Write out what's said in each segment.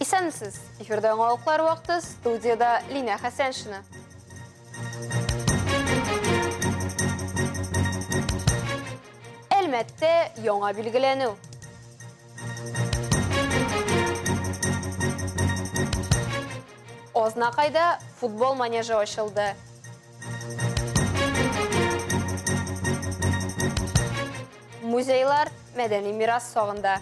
Исәнмесез! Эфирда яңалыклар вакыты, студиядә Линә Хәсәншина. Әлмәттә яңа билгеләнү. Азнакайда футбол манежы ачылды. Музейлар мәдәни мирас сагында.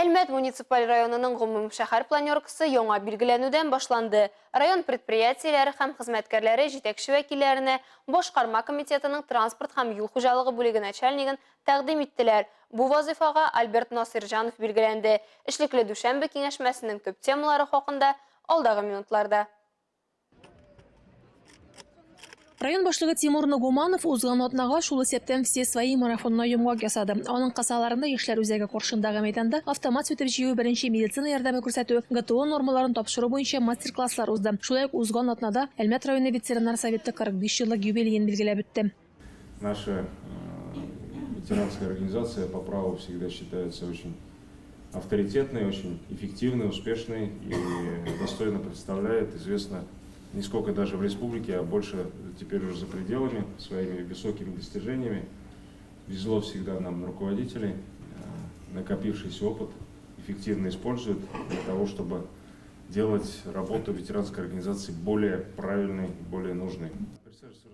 Әлмәт муниципаль районының гомумшәһәр планеркасы яңа билгеләнүдән башланды. Район предприятиеләре һәм хезмәткәрләре җитәкче вәкилләренә Башкарма комитетының транспорт һәм юл хуҗалыгы бүлеге начальнигын тәкъдим иттеләр. Бу вазыйфага Альберт Насыйрҗанов билгеләнде. Эшлекле дүшәмбе киңәшмәсенең төп темалары хакында алдагы минутларда. Район башлыгы Тимур Нугуманов узган атнага, шул исәптән Все свои марафонына йомгак ясады. Аның кысаларында Яшьләр үзәге каршындагы мәйданда автомат сүтеп җыю, беренче медицина ярдәме күрсәтү, ГТО нормаларын тапшыру буенча мастер-класслар узды. Шулай ук узган атнада Әлмәт районы ветераннар советы 45 еллык юбилеен билгеләп үтте. Наша ветеранская организация по праву всегда считается очень авторитетной, очень эффективной, успешной и достойно представляет, известно, не сколько даже в республике, а больше теперь уже за пределами, своими высокими достижениями. Везло всегда нам на руководителей, накопившийся опыт эффективно используют для того, чтобы делать работу ветеранской организации более правильной, более нужной.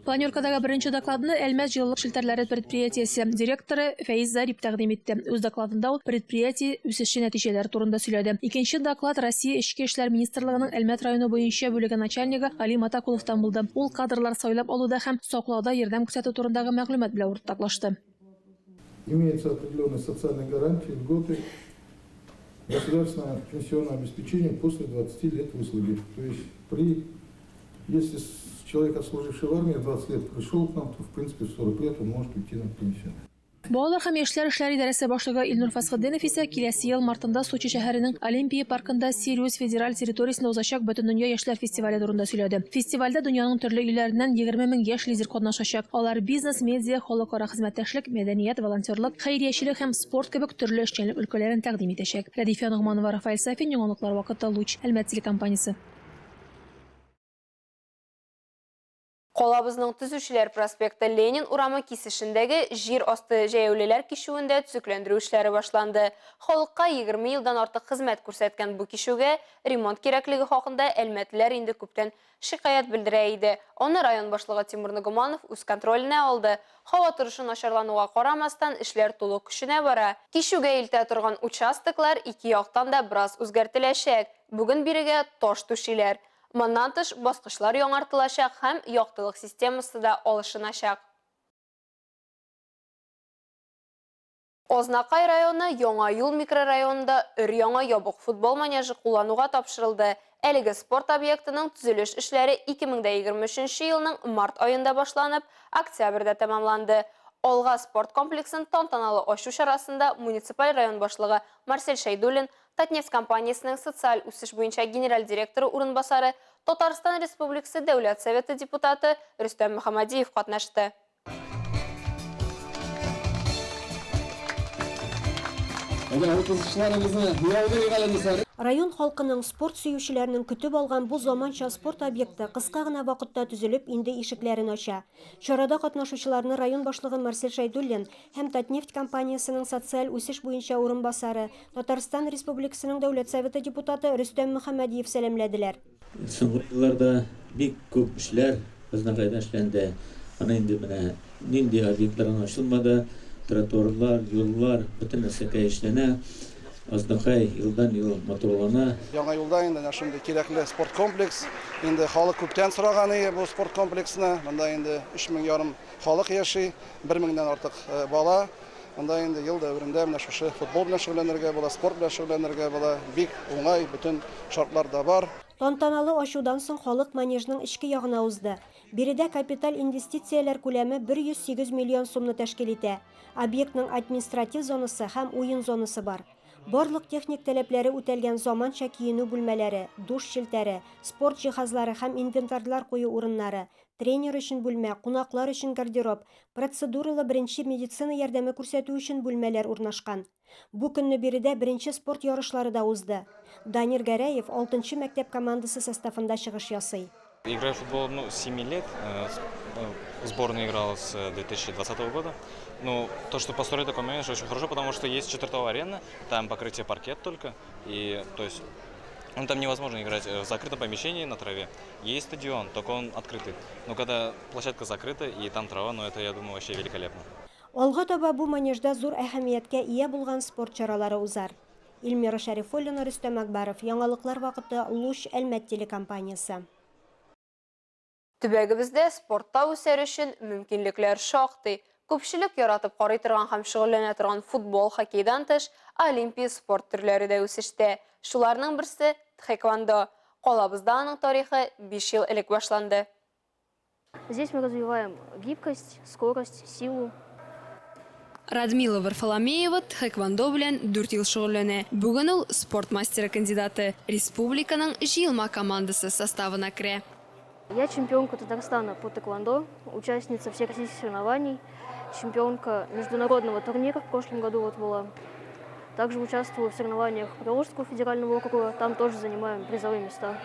Планеркадагы беренче докладны Әлмәт җылылык челтәрләре предприятиесе директоры Фәиз Зарип тәкъдим итте. Үз докладында ул предприятие үсеше нәтиҗәләре турында сөйләде. Икенче доклад Россия Эчке эшләр министрлыгының Әлмәт районы буенча бүлеге начальнигы Али Матакуловтан булды. Ул кадрлар сайлап алуда һәм саклауда ярдәм күрсәтү турындагы мәгълүмат белән уртаклашты. Имеются определенные социальные гарантии, льготы, государственное пенсионное обеспечение после 20 лет выслуги. То есть при, если человек, отслуживший в армии, в 20 лет пришел к нам, то в принципе в 40 лет он может уйти на пенсию. Балалар һәм яшьләр эшләре идарәсе башлыгы Илнур Фәсхетдинов исә киләсе ел мартында Сочи шәһәренең Олимпия паркында Сириус федераль территориясендә узачак Бөтендөнья яшьләр фестивале турында сөйләде. Фестивальдә дөньяның төрле илләреннән 20 мең яшь лидер катнашачак. Алар бизнес, медиа, халыкара хезмәттәшлек, мәдәният, волонтерлык, хәйриячелек һәм спорт кебек төрле эшчәнлек өлкәләрен тәкъдим итәчәк. Рәдифә Ногманова, Рафаэль Сафин, Яңалыклар вакыты, Луч, Әлмәт телекомпаниясе. Калабызның Төзүчеләр проспекты Ленин урамы кисешендәге җир асты җәяүлеләр кичүендә төзекләндерү эшләре башланды. Халыкка 20 елдан артык хезмәт күрсәткән бу кичүгә ремонт кирәклеге хакында әлмәтлеләр инде күптән шикаять белдерә иде. Аны район башлыгы Тимур Ногуманов үз контроленә алды. Һава торышы начарлануга карамастан, эшләр тулы көченә бара. Кичүгә илтә торган участоклар ике яктан да бераз үзгәртеләчәк. Бүген бирегә таш түшиләр. Моннан тыш, баскычлар яңартылачак һәм яктылык системасы да алышыначак. Азнакай районы Яңа юл микрорайонында өр-яңа ябык футбол манежы куллануга тапшырылды. Әлеге спорт объектының төзелеш эшләре 2023 елның март аенда башланып, октябрьдә тәмамланды. Алга спорт комплексын тантаналы ачу чарасында муниципаль район башлыгы Марсель Шәйдуллин, Татнефть компаниясенең социаль үсеш буенча генераль директоры урынбасары, Татарстан Республикасы Дәүләт Советы депутаты Рөстәм Мөхәммәдиев катнашты. Район халкының, спорт сөючеләрнең көтеп алган бу заманча спорт объекты кыска гына вакытта төзелеп, инде ишекләрен ача. Чарада катнашучыларны район башлыгы Марсель Шәйдуллин һәм Татнефть компаниясенең социаль үсеш буенча урынбасары, Татарстан Республикасының Дәүләт Советы депутаты Рөстәм Мөхәммәдиев сәламләделәр. Соңгы елларда бик күп эшләр Азнакайда эшләнде. Аны инде менә нинди объектлар гына ачылмады, тротуарлар, юллар, бөтен нәрсәкәй эшләнә. Азнакай елдан-ел матурлана. Яңа юлда инде менә шундый кирәкле спорт комплекс. Инде халык күптән сораган иде бу спорт комплексны. Монда инде өч мең ярым халык яши, бер меңнән артык бала. Монда инде ел дәверендә менә шушы футбол белән шөгыльләнергә була, спорт белән шөгыльләнергә була. Бик уңай, бөтен шартлар да бар. Тантаналы ачудан соң халык манежның эчке ягына узды. Биредә капиталь инвестицияләр күләме 108 миллион сумны тәшкил итә. Объектның административ зонасы һәм уен зонасы бар. Барлык техник таләпләре үтәлгән заманча киенү бүлмәләре, душ челтәре, спорт җиһазлары һәм инвентарьлар кую урыннары, тренер өчен бүлмә, кунаклар өчен гардероб, процедуралы беренче медицина ярдәме күрсәтү өчен бүлмәләр урнашкан. Бу көнне биредә беренче спорт ярышлары да узды. Данир Гәрәев алтынчы мәктәп командасы составында чыгыш ясый. Играю в футбол, ну, с 7 лет, в сборной играл с 2020 года. Ну, то, что построили такой манеж, очень хорошо, потому что есть четвертовая арена, там покрытие паркет только, и, то есть, ну, там невозможно играть в закрытом помещении на траве. Есть стадион, только он открытый. Но когда площадка закрыта и там трава, ну, это, я думаю, вообще великолепно. Алга таба бу манежда зур әһәмияткә ия булган спорт чаралары узар. Эльмира Шәрифуллина, Рөстәм Акбаров, Яңалыклар вакыты, Луч, Әлмәт телекомпаниясе. Төбәгебездә спортта үсәр өчен мөмкинлекләр шактый. Күпчелек яратып карый торган һәм шөгыльләнә торган футбол, хоккейдан тыш, олимпия спорт төрләре дә үсештә. Шуларның берсе, тхэквондо. Калабызда аның тарихы 5 ел элек башланды. Здесь мы развиваем гибкость, скорость, силу. Радмила Варфоломеева тхэквондо белән дүрт ел шөгыльләнә. Бүген ул спорт мастеры кандидаты, республиканың җыелма командасы составына керә. Я чемпионка Татарстана по тхэквондо, участница всероссийских соревнований, чемпионка международного турнира в прошлом году вот была. Также участвую в соревнованиях Приволжского федерального округа, там тоже занимаем призовые места.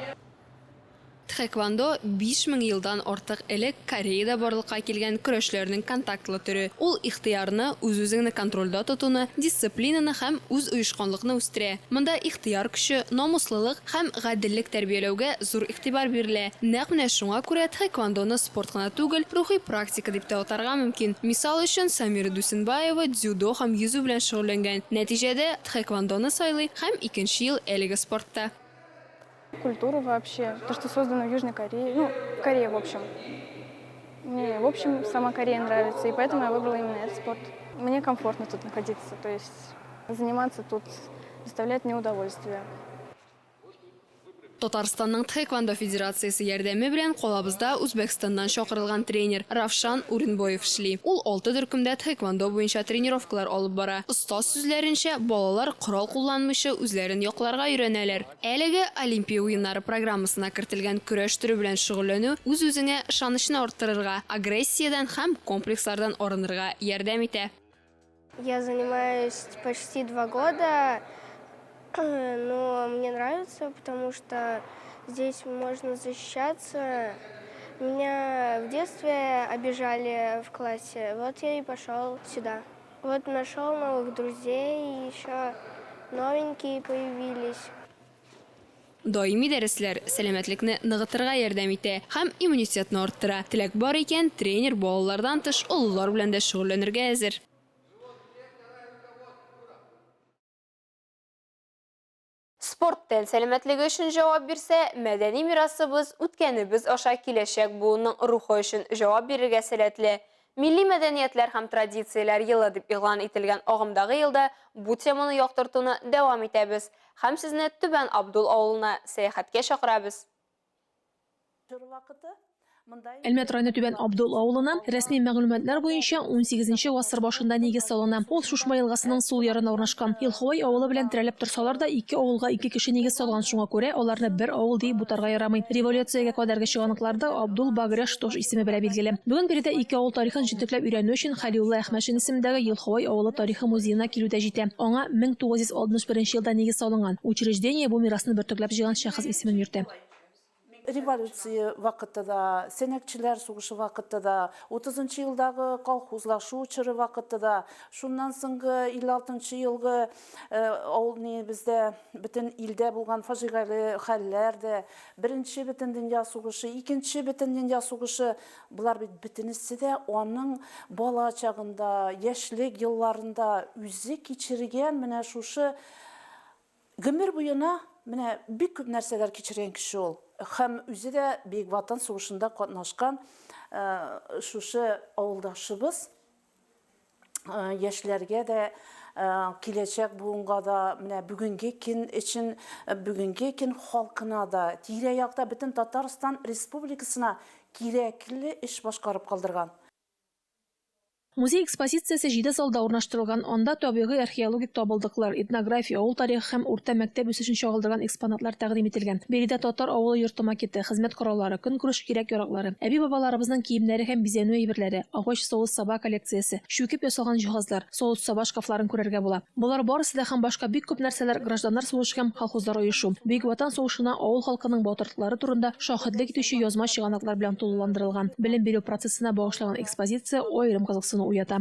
Тхэквондо 5000 елдан артык элек Кореяда барлыкка килгән көрәшләрнең контактлы төре. Ул ихтыярны, үз-үзеңне контрольдә тотуны, дисциплинаны һәм үз оешканлыкны үстерә. Монда ихтыяр көче, намуслылык һәм гаделлек тәрбияләүгә зур игътибар бирелә. Нәкъ менә шуңа күрә тхэквондоны спорт кына түгел, рухи практика дип тә атарга мөмкин. Мисал өчен, Самира Дүсенбаева дзюдо һәм йөзү белән шөгыльләнгән. Нәтиҗәдә, тхэквондоны сайлый һәм икенче ел әлеге спортта. Культуру вообще, то, что создано в Южной Корее, ну, в Корее, в общем. Мне, в общем, сама Корея нравится, и поэтому я выбрала именно этот спорт. Мне комфортно тут находиться, то есть заниматься тут доставляет мне удовольствие. Татарстанның Тхэквондо федерациясе ярдәме белән калабызда Үзбәкстаннан чакырылган тренер Равшан Урынбоев эшли. Ул алты төркемдә тхэквондо буенча тренировкалар алып бара. Остаз сүзләренчә, балалар корал кулланмыйча үзләрен якларга өйрәнәләр. Әлеге Олимпия уеннары программасына кертелгән көрәш төре белән шөгыльләнү үз-үзеңә ышанычны арттырырга, агрессиядән һәм комплекслардан арынырга ярдәм итә. Я занимаюсь почти 2 года, но мне нравится, потому что здесь можно защищаться. Меня в детстве обижали в классе, вот я и пошел сюда. Вот нашел новых друзей, еще новенькие появились. Даими дәресләр сәламәтлекне ныгытырга ярдәм итә һәм иммунитетны арттыра. Теләк бар икән, тренер балалардан тыш олылар белән дә шөгыльләнергә әзер. Спорт тән сәламәтлеге өчен җавап бирсә, мәдәни мирасыбыз үткәнебез аша киләчәк буынның рухы өчен җавап бирергә сәләтле. Милли мәдәниятләр һәм традицияләр елы дип игълан ителгән агымдагы елда бу теманы яктыртуны дәвам итәбез һәм сезне Түбән Абдул авылына сәяхәткә чакырабыз. Әлмәт районы Түбән Абдул авылына, рәсми мәгълүматлар буенча, унсигезенче гасыр башында нигез салына. Ул Шушма елгасының сул ярына урнашкан. Елховай авылы белән терәлеп торсалар да, ике авылга ике кеше нигез салган, шуңа күрә аларны бер авыл диеп бутарга ярамый. Революциягә кадәрге чыганакларда Абдул Багряш Тош исеме белән билгеле. Бүген биредә ике авыл тарихын җентекләп өйрәнү өчен Хәлиулла Әхмәтшин исемендәге Елховай авылы тарихы музеена килү дә җитә. Аңа 1961 елда нигез салынган. Учреждение бу мирасны бөртекләп җыйган шәхес исемен йөртә. Революция вакыты да, сәнәкчеләр сугышы вакыты да, утызынчы елдагы колхозлашу чоры вакыты да, шуннан соңгы илле алтынчы елгы авыл нигездә бөтен илдә булган фаҗигале хәлләр дә, беренче бөтендөнья сугышы, икенче бөтендөнья сугышы, болар бит бөтенесе дә аның бала чагында, яшьлек елларында үзе кичергән менә шушы гомер буена менә бик күп нәрсәләр кичергән кеше ул. Һәм үзе дә Бөек Ватан сугышында катнашкан шушы авылдашыбыз яшьләргә дә, киләчәк буынга да, менә бүгенге көн өчен, бүгенге көн халкына да, тирә-якта бөтен Татарстан Республикасына кирәкле эш башкарып калдырган. Музей экспозициясе җиде залда урнаштырылган, анда табигый археологик табылдыклар, этнография, авыл тарихы һәм урта мәктәп үсешен чагылдырган экспонатлар тәкъдим ителгән. Биредә татар авылы йорты макеты, хезмәт кораллары, көнкүреш кирәк-яраклары, әби-бабаларыбызның киемнәре һәм бизәнү әйберләре, агач савыт-саба коллекциясе, чүкеп ясалган җиһазлар, савыт-саба шкафларын күрергә була. Болар барысы да һәм башка бик күп нәрсәләр гражданнар сугышы һәм колхозлар оешу, Бөек Ватан сугышына авыл халкының батырлыклары турында шаһитлек итүче язма чыганаклар белән тулыландырылган. Белем бирү процессына багышланган экспозиция аерым кызыксыну уята.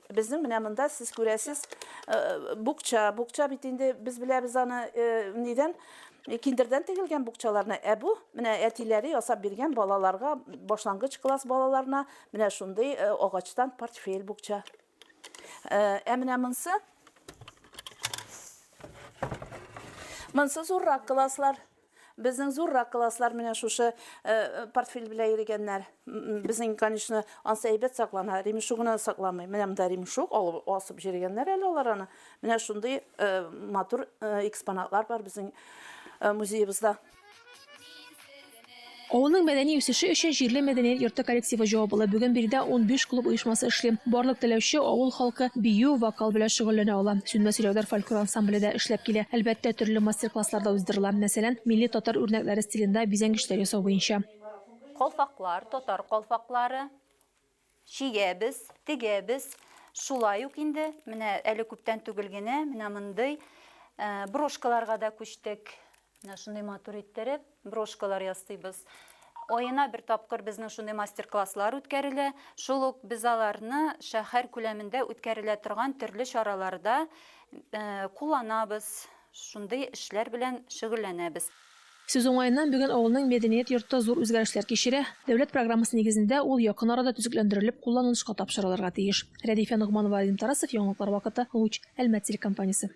Безнең менә монда сез күрәсез, букча. Букча бит инде без беләбез аны нидән, киндердән тегелгән букчаларны. Ә бу менә әтиләре ясап биргән балаларга, башлангыч класс балаларына менә шундый агачтан портфель букча. Ә менә монсы Монсы зуррак класслар. Безнең зуррак класслар менә шушы портфель белән йөргәннәр. Безнең, конечно, ансы әйбәт саклана, ремешогына сакламый. Менә монда ремешок алып асып җөргәннәр әле алар аны. Менә шундый матур экспонатлар бар безнең музеебызда. Авылның мәдәни үсеше өчен җирле мәдәният йорты коллективы җаваплы. Бүген биредә 15 клуб оешмасы эшли. Барлык теләүче авыл халкы бию, вокал белән шөгыльләнә ала. Сүнмәс йөрәкләр фольклор ансамбле дә эшләп килә. Әлбәттә, төрле мастер-класслар да уздырыла. Мәсәлән, милли татар үрнәкләре стилендә бизәнгечләр ясау буенча. Калфаклар, татар калфаклары. Чигәбез, тегәбез. Шулай ук инде, менә әле күптән түгел генә, менә мондый брошкаларга да күчтек. Менә шундый матур иттереп брошкалар ясыйбыз. Аена бер тапкыр безнең шундый мастер-класслар үткәрелә. Шул ук без аларны шәһәр күләмендә үткәрелә торган төрле чараларда кулланабыз, шундый эшләр белән шөгыльләнәбез. Сүз уңаеннан, бүген авылның мәдәният йорты зур үзгәрешләр кичерә. Дәүләт программасы нигезендә ул якын арада төзекләндерелеп кулланылышка тапшырылырга тиеш. Рәдифә Ногманова, Вадим Тарасов, Яңалыклар вакыты, Луч, Әлмәт телекомпаниясе.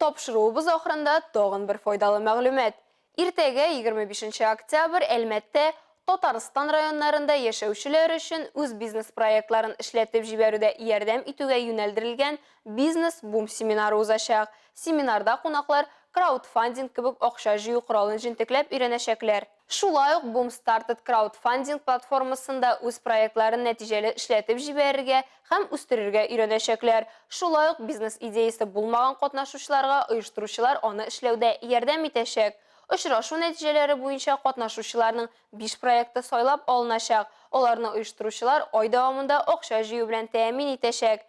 Тапшыруыбыз ахырында тагын бер файдалы мәгълүмат. Иртәгә, 25 нче октябрь, Әлмәттә Татарстан районнарында яшәүчеләр өчен үз бизнес-проектларын эшләтеп җибәрүдә ярдәм итүгә юнәлдерелгән Бизнес-бум семинары узачак. Семинарда кунаклар краудфандинг кебек акча җыю коралын җентекләп өйрәнәчәкләр. Шулай ук BoomStarted краудфандинг платформасында үз проектларын нәтиҗәле эшләтеп җибәрергә һәм үстерергә өйрәнәчәкләр. Шулай ук бизнес-идеясе булмаган катнашучыларга оештыручылар аны эшләүдә ярдәм итәчәк. Очрашу нәтиҗәләре буенча катнашучыларның биш проекты сайлап алыначак, аларны оештыручылар ай дәвамында акча җыю белән тәэмин итәчәк.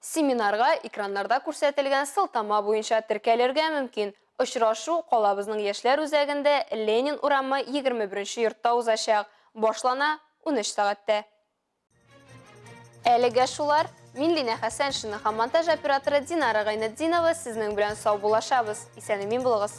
Семинарга экраннарда күрсәтелгән сылтама буенча теркәлергә мөмкин. Очрашу калабызның Яшьләр үзәгендә Ленин урамы 21 нче йортта узачак. Башлана 13 сәгатьтә. Әлегә шулар. Мин Линә Хәсәншина һәм монтаж операторы Динара Гайнетдинова сезнең белән саубуллашабыз. Исән-имин булыгыз.